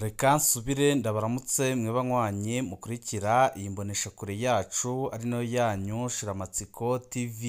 Reka nsubire ndabaramutse mwe banywanyi mukurikira iyi mboneshakure yacu ari nayo yanyu Shiramatsiko TV.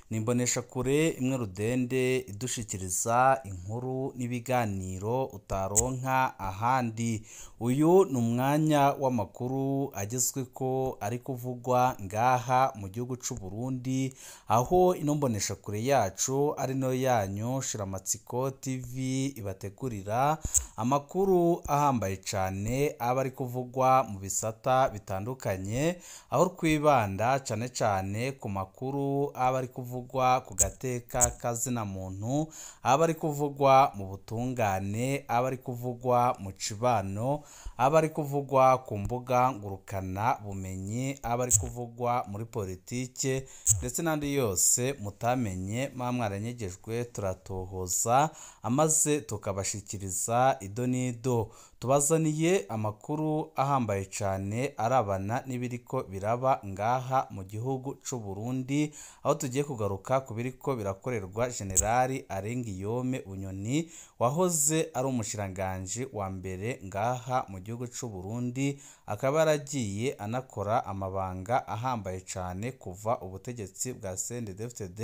Ni imboneshakure imwe rudende idushikiriza inkuru n'ibiganiro utaronka ahandi. Uyu ni umwanya w'amakuru agezweko ari kuvugwa ngaha mu gihugu c'u Burundi, aho ino mboneshakure yacu ari nayo yanyu Shiramatsiko TV ibategurira amakuru ahambaye cane aba ari kuvugwa mu bisata bitandukanye, aho twibanda cane cane ku makuru aba ari kuvugwa ku gateka kazina muntu, aba ari kuvugwa mu butungane, aba ari kuvugwa mu cibano, aba ari kuvugwa ku mbuga ngurukana bumenyi, aba ari kuvugwa muri politike ndetse n'andi yose mutamenye muba mwaranyegejwe, turatohoza amaze tukabashikiriza ido n'ido. Tubazaniye amakuru ahambaye cane arabana n'ibiriko biraba ngaha mu gihugu c'u Burundi, aho tugiye kugaruka ku biriko birakorerwa Generali Arengiyome Bunyoni wahoze ari umushikiranganji wa mbere ngaha mu gihugu c'u Burundi, akaba yaragiye anakora amabanga ahambaye cane kuva ubutegetsi bwa CNDD-FDD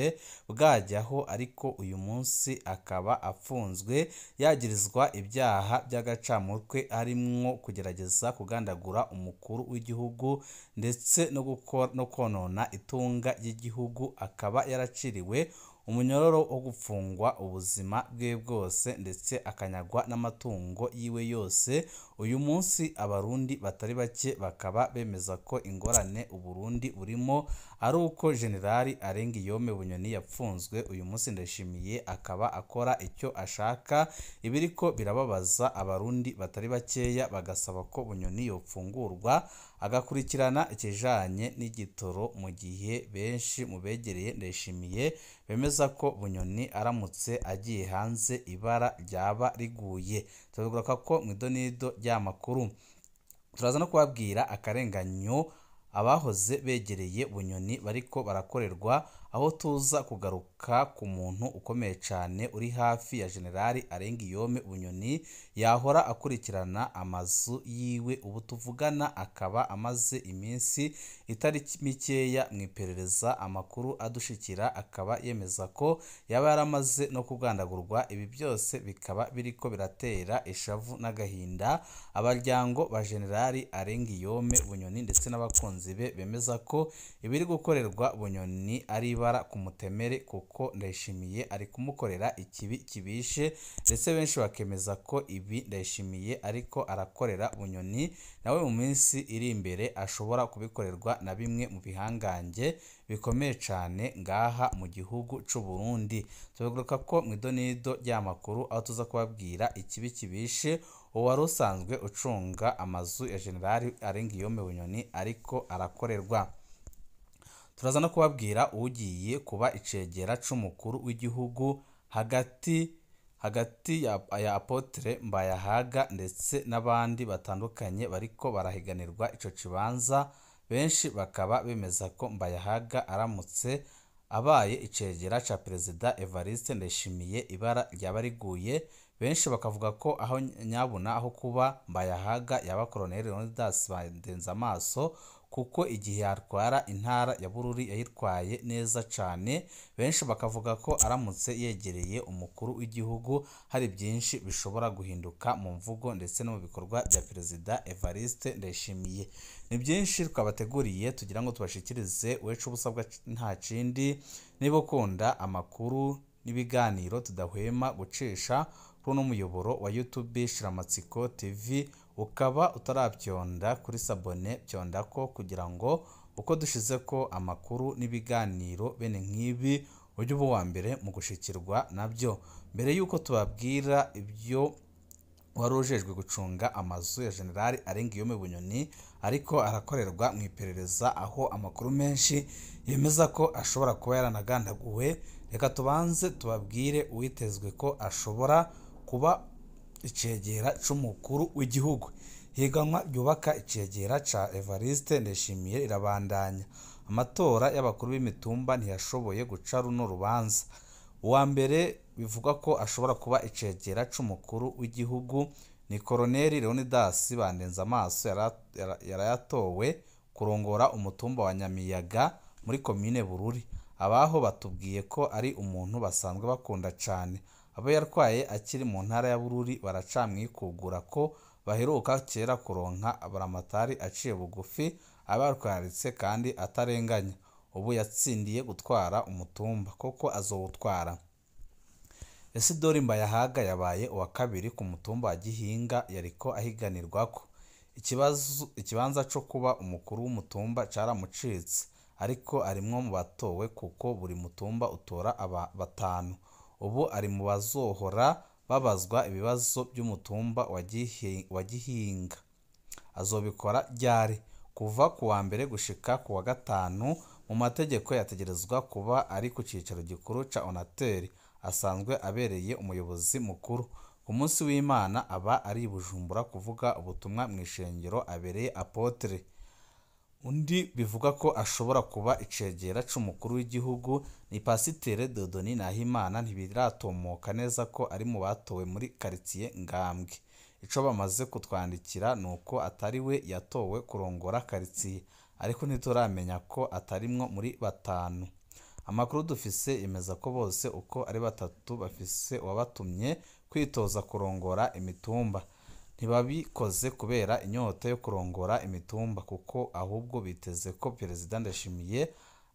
bwajyaho, ariko uyu munsi akaba apfunzwe yagirizwa ibyaha by'agacamutwe harimwo kugerageza kugandagura umukuru w'igihugu ndetse no konona itunga ry'igihugu, akaba yaraciriwe umunyororo wo gupfungwa ubuzima bwe bwose ndetse akanyagwa n'amatungo yiwe yose. Uyu munsi abarundi batari bake bakaba bemeza ko ingorane Uburundi burimo ari uko Generali Arengiyome Bunyoni yapfunzwe. Uyu munsi Ndayishimiye akaba akora icyo ashaka, ibiriko birababaza abarundi batari bakeya, bagasaba ko Bunyoni yopfungurwa agakurikirana ikijanye n'igitoro, mu gihe benshi mu begereye Ndayishimiye bemeza ko Bunyoni aramutse agiye hanze ibara ryaba riguye. Turabigaruka ko mu idonido ry'amakuru turaza no kubabwira akarenganyo abahoze begereye Bunyoni bariko barakorerwa, aho tuza kugaruka ku muntu ukomeye cane uri hafi ya Generali Arengiyome Bunyoni yahora akurikirana amazu yiwe, ubu tuvugana akaba amaze iminsi itari mikeya mu iperereza. Amakuru adushikira akaba yemeza ko yaba yaramaze no kugandagurwa. Ibi byose bikaba biriko biratera ishavu n'agahinda abaryango ba Generali Arengiyome Bunyoni ndetse n'abakunzi be, bemeza ko ibiri gukorerwa Bunyoni ari ibara ku mutemere, kuko Ndayishimiye ari kumukorera ikibi kibishe, ndetse benshi bakemeza ko ibi Ndayishimiye ariko arakorera Bunyoni nawe mu minsi iri imbere ashobora kubikorerwa na bimwe mu bihangange bikomeye cane ngaha mu gihugu c'u Burundi. Tubigaruka ko mu idonido ry'amakuru, aho tuza kubabwira ikibi kibishe uwari usanzwe ucunga amazu ya Generali Arengiyome Bunyoni ariko arakorerwa. Turaza no kubabwira ugiye kuba icegera c'umukuru w'igihugu hagati ya Apotre Mbayahaga ndetse n'abandi batandukanye bariko barahiganirwa ico kibanza. Benshi bakaba bemeza ko Mbayahaga aramutse abaye icegera ca Perezida Evariste Ndayishimiye ibara ryaba riguye. Benshi bakavuga ko aho nyabuna aho kuba Mbayahaga yaba Colonel Leonidas Ndenzamaso, kuko igihe yatwara intara ya Bururi yayitwaye neza cane. Benshi bakavuga ko aramutse yegereye umukuru w'igihugu hari byinshi bishobora guhinduka mu mvugo ndetse no mu bikorwa bya Perezida Evariste Ndayishimiye. Ni byinshi twabateguriye tugira ngo tubashikirize, wecu ubusabwa nta kindi, niba ukunda amakuru n'ibiganiro tudahwema gucisha kuri uno muyoboro wa YouTube Shiramatsiko TV, ukaba utarabyonda kuri sabone, byonda ko kugira ngo uko dushize ko amakuru n'ibiganiro bene nk'ibi ujye uba uwa mbere mu gushikirwa nabyo. Mbere y'uko tubabwira ibyo wari ujejwe gucunga amazu ya Generali Arengiyome Bunyoni ariko arakorerwa mu iperereza, aho amakuru menshi yemeza ko ashobora kuba yaranagandaguwe, reka tubanze tubabwire uwitezwe ko ashobora kuba icegera c'umukuru w'igihugu. Higanwa ryubaka icegera ca Evariste Ndayishimiye rirabandanya. Amatora y'abakuru b'imitumba ntiyashoboye guca runo rubanza. Uwa mbere bivugwa ko ashobora kuba icegera c'umukuru w'igihugu Ni Koroneli Leonidas Bandenzamaso yarayatowe kurongora umutumba wa Nyamiyaga muri komine Bururi. Abaho batubwiye ko ari umuntu basanzwe bakunda cane. Abo yarwaye akiri mu ntara ya Bururi baracamwikugura ko baheruka kera kuronka buramatari aciye bugufi, abatwararitse kandi atarenganya. Ubu yatsindiye gutwara umutumba, koko azowutwara. Isidori Mbayahaga yabaye uwa kabiri ku mutumba wa Gihinga yariko ahiganirwako. Ikibanza co kuba umukuru w'umutumba caramucitse, ariko arimwo mu batowe kuko buri mutumba utora aba batanu. Ubu ari mu bazohora babazwa ibibazo by'umutumba wa Gihinga. Azobikora ryari? Kuva ku wa mbere gushika ku wa gatanu mu mategeko yategerezwa kuba ari ku cicaro gikuru ca Onatel, asanzwe abereye umuyobozi mukuru. Ku munsi w'Imana aba ari i Bujumbura kuvuga ubutumwa mw'ishengero abereye apotre. Undi bivuga ko ashobora kuba icegera c'umukuru w'igihugu ni Pasiteri Dieudonné Nahimana. Ntibiratomoka neza ko ari mu batowe muri quartier Ngambwe. Ico bamaze kutwandikira nuko atari we yatowe kurongora quartier, ariko ntituramenya ko atarimwo muri batanu. Amakuru dufise yemeza ko bose uko ari batatu bafise uwabatumye kwitoza kurongora imitumba. Ntibabikoze kubera inyota yo kurongora imitumba, kuko ahubwo biteze ko Perezida Ndayishimiye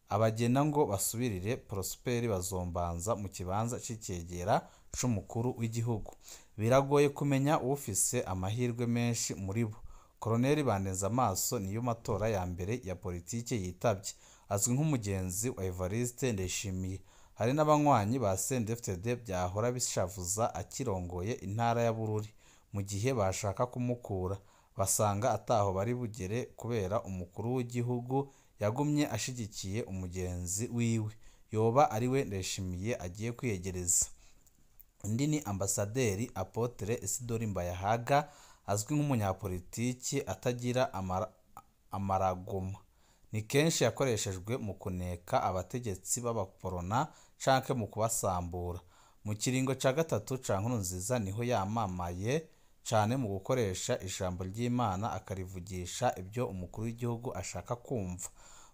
abagena ngo basubirire Prosper Bazombanza mu kibanza c'icegera c'umukuru w'igihugu. Biragoye kumenya uwufise amahirwe menshi muri bo. Koroneli Bandenzamaso niyo matora ya mbere ya politike yitavye. Azwi nk'umugenzi wa Evariste Ndayishimiye. Hari n'abanywanyi ba CNDD-FDD vyahora bishavuza akirongoye intara ya Bururi, mu gihe bashaka kumukura basanga ataho bari bugere kubera umukuru w'igihugu yagumye ashigikiye umugenzi wiwe, yoba ari we Ndayishimiye agiye kwiyegereza. Undi ni Ambasaderi Apotre Isidori Mbayahaga, azwi nk'umunyapolitiki atagira amaragoma. Ni kenshi yakoreshejwe mu kuneka abategetsi b'abaporona canke mu kubasambura. Mu kiringo ca gatatu ca Nkurunziza niho yamamaye cane mu gukoresha ijambo ry'Imana akarivugisha ibyo umukuru w'igihugu ashaka kumva.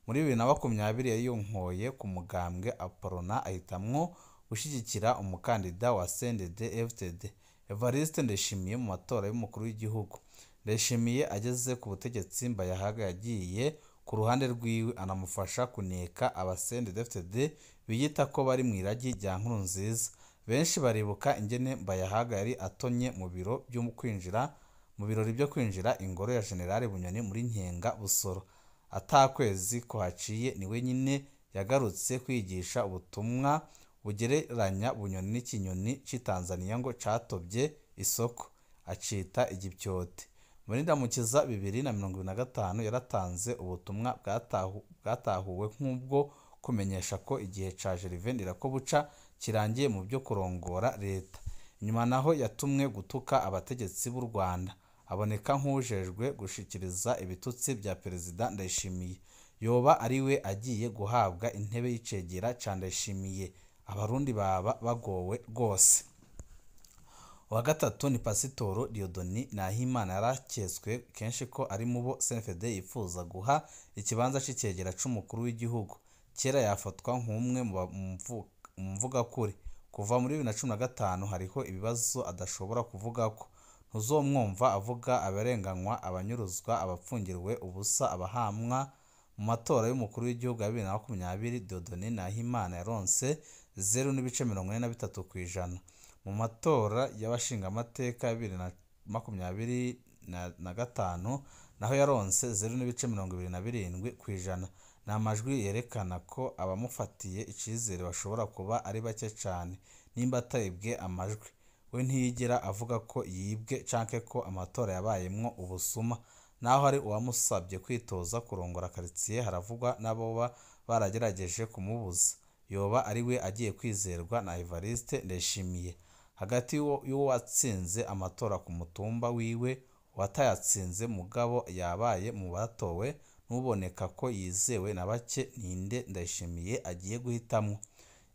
Muri 2020 yiyonkoye ku mugambwe Aporona ahitamwo gushigikira umukandida wa CNDD-FDD Evariste Ndayishimiye mu matora y'umukuru w'igihugu. Ndayishimiye ageze ku butegetsi, Mbayahaga yagiye ku ruhande rwiwe anamufasha kuneka aba CNDD-FDD biyita ko bari mw'iragi rya Nkurunziza. Benshi baribuka ingene Mbayahaga yari atonye mu biro byo kwinjira mu birori byo kwinjira ingoro ya General Bunyoni muri Nkenga Busoro. Atakwezi kuhaciye niwe nyine yagarutse kwigisha ubutumwa bugereranya Bunyoni n'ikinyoni c'i Tanzania ngo catobye isoko, acita igipyote. Muri Ndamukiza 2025 yaratanze ubutumwa bwatahuwe nk'ubwo kumenyesha ko igihe ca Gervais Ndirakobuca kirangiye mu byo kurongora leta. Inyuma naho yatumwe gutuka abategetsi b'u Rwanda, aboneka nk'ujejwe gushikiriza ibitutsi vya Perezida Ndayishimiye. Yoba ari we agiye guhabwa intebe y'icegera ca Ndayishimiye. Abarundi baba bagowe rwose. Uwa gatatu ni Pasitoro Dieudonné Nahimana, yaraketswe kenshi ko ari mu bo CNDD yifuza guha ikibanza c'icegera c'umukuru w'igihugu. Kera yafatwa nk'umwe mu mvugakuri. Kuva muri 2015 hariho ibibazo adashobora kuvugako. Ntuzomwumva avuga abarenganywa, abanyuruzwa, abapfungirwe ubusa, abahamwa. Mu matora y'umukuru w'igihugu ya 2020 Dieudonné Nahimana yaronse 0.43 kw'ijana. Mu matora y'abashingamateka ya 2025 naho yaronse 0.27 kw'ijana. Ni amajwi yerekana ko abamufatiye icizere bashobora kuba ari bake cane nimba ataribwe amajwi. We ntiyigera avuga ko yibwe canke ko amatora yabayemwo ubusuma. Naho hari uwamusabye kwitoza kurongora quartier, haravugwa n'aboba baragerageje kumubuza. Yoba ari we agiye kwizerwa na Evariste Ndayishimiye. Hagati y'uwatsinze amatora ku mutumba wiwe, uwatayatsinze mugabo yabaye mu batowe, n'uboneka ko yizewe na bake, ninde Ndayishimiye agiye guhitamwo?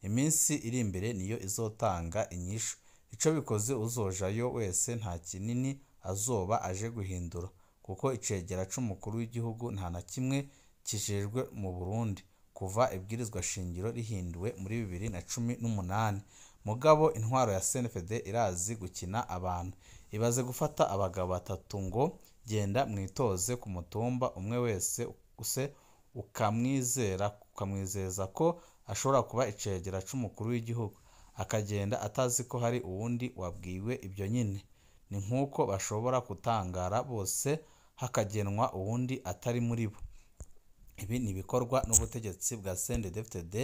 Iminsi iri imbere niyo izotanga inyishu. Ico bikoze uzojayo wese nta kinini azoba aje guhindura, kuko icegera c'umukuru w'igihugu nta na kimwe kijejwe mu Burundi kuva ibwirizwa shingiro rihinduwe muri 2018. Mugabo intwaro ya CNDD irazi gukina abantu, ibaze gufata abagabo batatu ngo genda mwitoze ku mutumba, umwe wese use ukamwizera ukamwizeza ko ashobora kuba icegera c'umukuru w'igihugu, akagenda atazi ko hari uwundi wabwiwe ibyo nyine. Ni nk'uko bashobora gutangara bose hakagenwa uwundi atari muri bo. Ibi ni ibikorwa n'ubutegetsi bwa CNDD-FDD,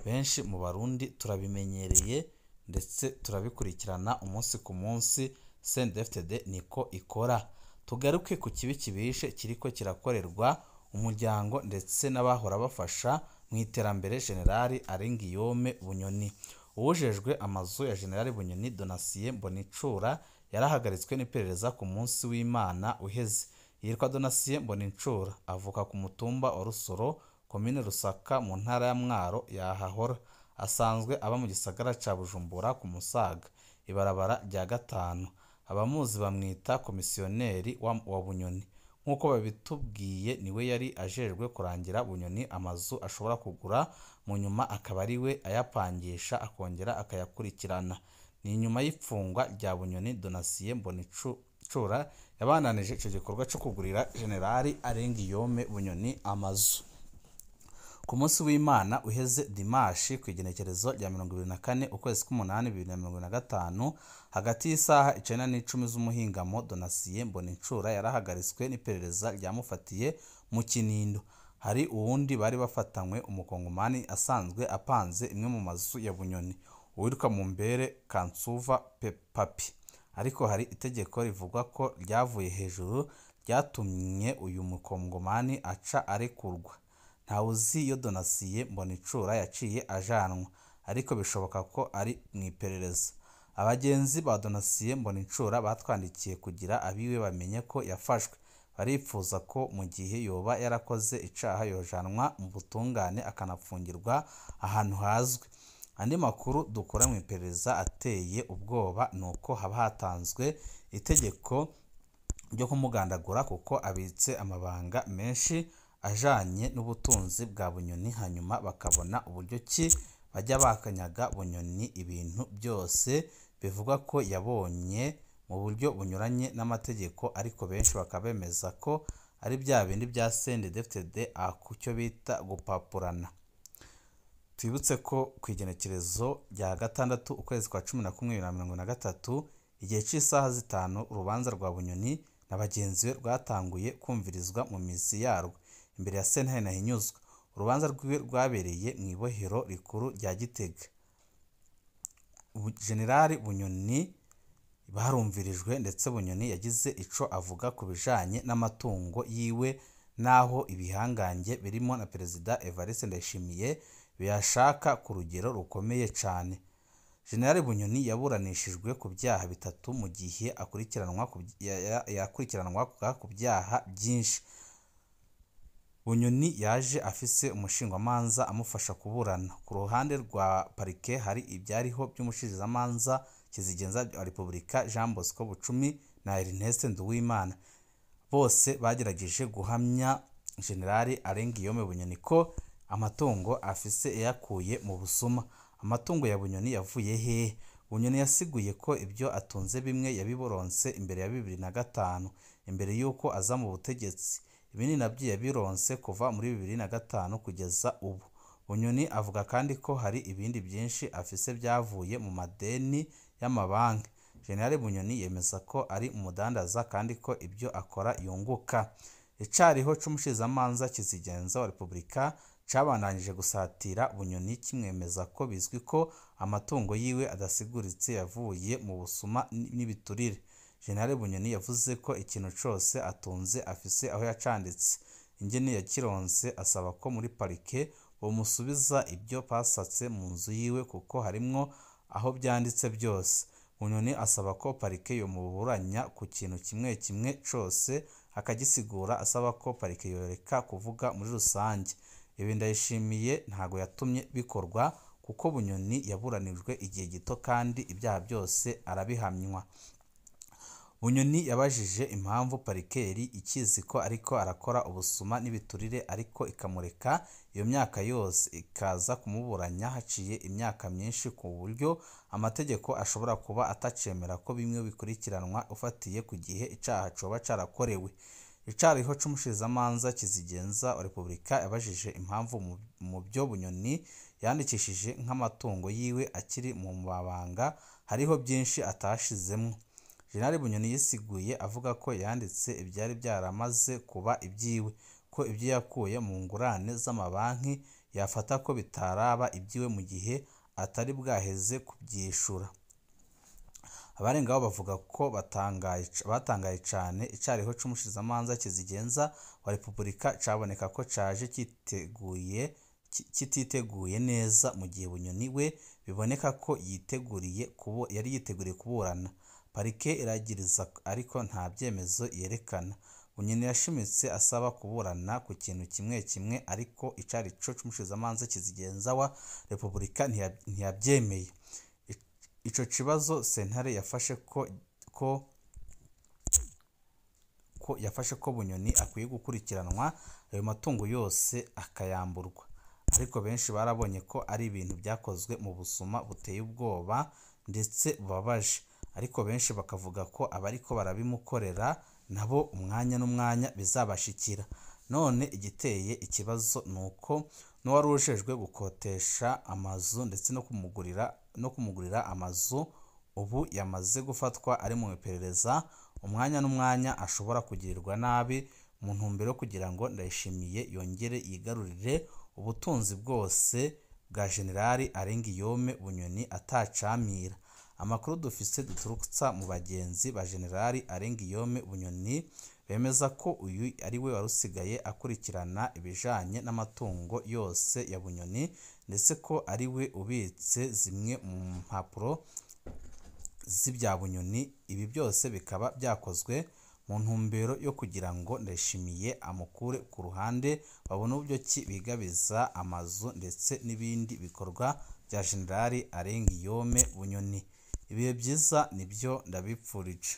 benshi mu Barundi turabimenyereye ndetse turabikurikirana umunsi ku munsi. CNDD-FDD niko ikora. Tugaruke ku kibi kibishe kiriko kirakorerwa umuryango ndetse n'abahora bafasha mu iterambere General Alain-Guillaume Bunyoni. Uwujejwe amazu ya General Bunyoni, Donatien Mbonicura, yarahagaritswe n'iperereza ku munsi w'Imana uheze. Yitwa Donatien Mbonicura, avuka ku mutumba wa Rusoro, komine Rusaka, mu ntara ya Mwaro yahahora. Asanzwe aba mu gisagara ca Bujumbura ku Musaga, ibarabara rya gatanu. Abamuzi bamwita komisiyoneri wa Bunyoni. Nk'uko babitubwiye, niwe yari ajejwe kurangira Bunyoni amazu ashobora kugura, mu nyuma akaba ari we ayapangisha akongera akayakurikirana. Ni nyuma y'ifungwa rya Bunyoni, Donatien Mbonicura yabandanije ico gikorwa co kugurira General Alain-Guillaume Bunyoni amazu. Ku munsi w'Imana uheze, dimashi ku igenekerezo rya 24 ukwezi k'umunani 2025, hagati y'isaha 9 n'icumi z'umuhingamo, Donatien Mbonicura yarahagaritswe n'iperereza ryamufatiye mu Kinindo. Hari uwundi bari bafatanywe, umukongomani asanzwe apanze imwe mu mazu ya Bunyoni, uwitwa Mumbere Kansuva Papi. Ariko hari itegeko rivugwa ko ryavuye hejuru ryatumye uyu mukongomani aca arekurwa. Ntawuzi iyo Donatien Mbonicura yaciye ajanwa, ariko bishoboka ko ari mu iperereza. Abagenzi ba Donatien Mbonicura batwandikiye kugira abiwe bamenye ko yafashwe. Baripfuza ko mu gihe yoba yarakoze icaha yojanwa mu butungane akanapfungirwa ahantu hazwi. Andi makuru dukura mu iperereza ateye ubwoba ni uko haba hatanzwe itegeko ryo kumugandagura, kuko abitse amabanga menshi ajanye n'ubutunzi bwa Bunyoni, hanyuma bakabona uburyo ki bajya bakanyaga Bunyoni ibintu byose bivugwa ko yabonye mu buryo bunyuranye n'amategeko, ariko benshi bakaba bemeza ko ari bya bindi bya CNDD-FDD ku cyo bita gupapurana. Twibutse ko ku igenekerezo rya 6 ukwezi kwa 11 2023, igihe c'isaha 5, urubanza rwa Bunyoni na bagenzi be rwatanguye kumvirizwa mu mizi yarwo imbere ya sentare Ntahinyuzwa. Urubanza rwiwe rwabereye mu ibohero rikuru rya Gitega. General Bunyoni barumvirijwe, ndetse Bunyoni yagize ico avuga ku bijanye n'amatungo yiwe, naho ibihangange birimo na Perezida Evariste Ndayishimiye biyashaka ku rugero rukomeye cane. General Bunyoni yaburanishijwe ku byaha bitatu mu gihe yakurikiranwa ku byaha byinshi. Bunyoni yaje afise umushingwamanza amufasha kuburana. Ku ruhande rwa parike hari ibyariho by'umushikirizamanza kizigenza wa Repubulika Jean Bosco Bucumi na Ernest Nduwimana. Bose bagerageje guhamya General Alain-Guillaume Bunyoni ko amatungo afise yayakuye mu busuma. Amatungo ya Bunyoni yavuye hehe? Bunyoni yasiguye ko ibyo atunze bimwe yabiboronse imbere ya 2005, imbere y'uko aza mu butegetsi. Ibindi nabyo yabironse kuva muri 2005 kugeza ubu. Bunyoni avuga kandi ko hari ibindi byinshi afise byavuye mu madeni y'amabanki. General Bunyoni yemeza ko ari umudandaza kandi ko ibyo akora yunguka. Icariho c'umushikizamanza kizigenza wa Repubulika cabandanije gusatira Bunyoni kimwemeza ko bizwi ko amatungo yiwe adasiguritse yavuye mu busuma n'ibiturire. General Bunyoni yavuze ko ikintu cose atunze afise aho yacanditse, ingene yakironse, asaba ko muri parike bomusubiza ibyo basatse mu nzu yiwe kuko harimwo aho byanditse byose. Bunyoni asaba ko parike yomuburanya ku kintu kimwe kimwe cose akagisigura, asaba ko parike yoreka kuvuga muri rusange. Ibi Ndayishimiye ntago yatumye bikorwa kuko Bunyoni yaburanijwe igihe gito kandi ibyaha byose arabihamywa. Bunyoni yabajije impamvu parike yari ikizi ko ariko arakora ubusuma n'ibiturire ariko ikamureka iyo myaka yose, ikaza kumuburanya haciye imyaka myinshi, ku buryo amategeko ashobora kuba atacemera ko bimwe bikurikiranwa ufatiye ku gihe icaha coba carakorewe. Icariho c'umushikirizamanza kizigenza wa Repubulika yabajije impamvu mu byo Bunyoni yandikishije nk'amatungo yiwe akiri mu mabanga hariho byinshi atashizemwo. Jenerali Bunyoni yisiguye avuga ko yanditse ivyari byaramaze kuba ibyiwe, ko ibyo yakuye mu ngurane z'amabanki yafata ko bitaraba ibyiwe mu gihe atari bwaheze kuvyishura. Abarengaho bavuga ko batangaye cane icariho c'umushikirizamanza kizigenza wa Repubulika caboneka ko caje kititeguye neza, mu gihe Bunyoni we biboneka ko yari yiteguriye kuburana. Parike iragiriza ariko nta vyemezo yerekana. Bunyoni yashimitse asaba kuburana ku kintu kimwe kimwe, ariko icarico c'umushikirizamanza kizigenza wa Repubulika ntiyavyemeye. Ico kibazo sentare yafashe ko Bunyoni akwiye gukurikiranwa, ayo matungo yose akayamburwa. Ariko benshi barabonye ko ari ibintu vyakozwe mu busuma buteye ubwoba ndetse bubabaje. Ariko benshi bakavuga ko abariko barabimukorera nabo umwanya n'umwanya bizabashikira. None igiteye ikibazo nuko n'uwari ujejwe gukotesha amazu ndetse no kumugurira amazu ubu yamaze gufatwa ari mu iperereza, umwanya n'umwanya ashobora kugirirwa nabi mu ntumbero yo kugira ngo Ndayishimiye yongere yigarurire ubutunzi bwose bwa Jenerali Arengiyome Bunyoni atacamira. Amakuru dufise duturutsa mu bagenzi ba Jenerali Arengiyome Bunyoni bemeza ko uyu ari we warusigaye akurikirana ibijanye n'amatungo yose ya Bunyoni, ndetse ko ari we ubitse zimwe mu mpapuro z'ibya Bunyoni. Ibi byose bikaba byakozwe mu ntumbero yo kugira ngo Ndayishimiye amukure ku ruhande, babone uburyo ki bigabiza amazu ndetse n'ibindi bikorwa bya Jenerali Arengiyome Bunyoni. Ibihe byiza nibyo ndabipfurije.